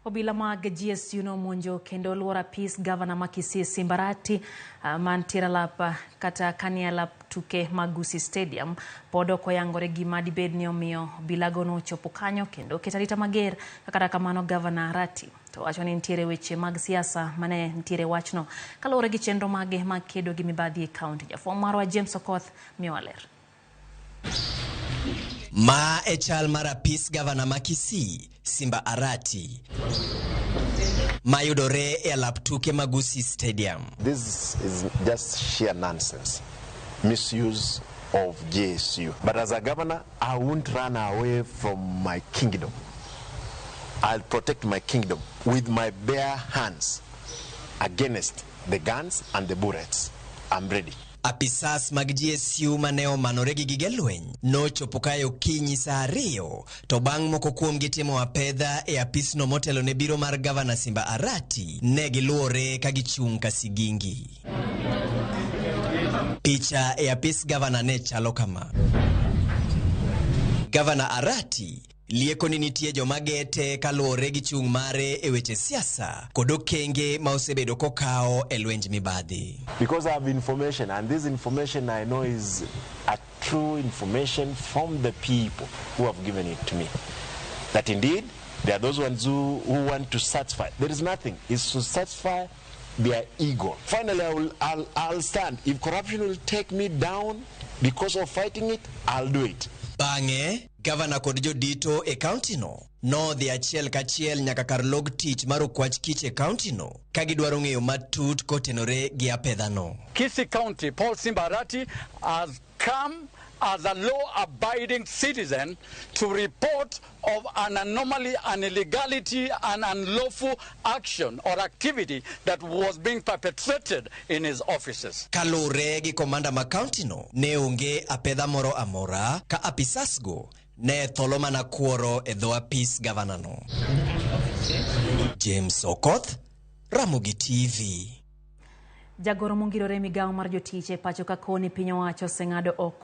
Obila mag GSU nomonjo kendo oluoro apis gavana ma Kisii Simba Arati mantiere alap kata kanie alap tuke mag Gusii Stadium. Pod ok oyangore gima dibed ni omiyo obilago nochopo kanyo kendo keto arita mager. Kata kamano, gavana Arati to wacho ni nitiere weche mag siasa mane nitiere wachno kaluwore gi chenro mage mag kedo gi mibadhi e kaunti. Jafwambo marwa James Okoth miyowa ler. Ma e chal mar apis gavana ma Kisii, Simba Arati, mayudore e alap tuke mag Gusii Stadium. This is just sheer nonsense, misuse of GSU. But as a governor, I won't run away from my kingdom. I'll protect my kingdom with my bare hands against the guns and the bullets. I'm ready. Apisas mag GSU mane omanore gi gige lweny nochopo kae okinyi saa 2 to bang' moko kuomgi timo apedha e apisno motelo ne biro mar gavana Simba Arati, ne giluwore ka gichung' ka sigingi. Picha e apis gavana ne chalo kama. Gavana Arati lieko ni nitie joma gete kaluwore gi chung' mare e weche siasa kod okenge ma osebedo kokawo e lwenj mibadhi. Because I have information, and this information I know is a true information from the people who have given it to me. That indeed, there are those ones who want to satisfy. There is nothing. It's to satisfy their ego. Finally, I'll stand. If corruption will take me down because of fighting it, I'll do it. Bang'e, gavana kod jodito e kauntino nodhi achiel kachiel nyaka kar log tich mar okwach kich e kauntino ka gidwaro ng'eyo matut kotenore gi apedhano. Kisii County, Paul Simba Arati has come as a law-abiding citizen to report of an anomaly, an illegality, an unlawful action or activity that was being perpetrated in his offices. Kaluwore gi komanda ma kauntino, ne onge apedha moro amora ka apisasgo ne tholo mana kuoro e dho apis gavanano. James Okoth, Ramogi TV. Jagoro mongirore e migawo mar jotich e pacho ka koni piny owacho oseng'ado oko.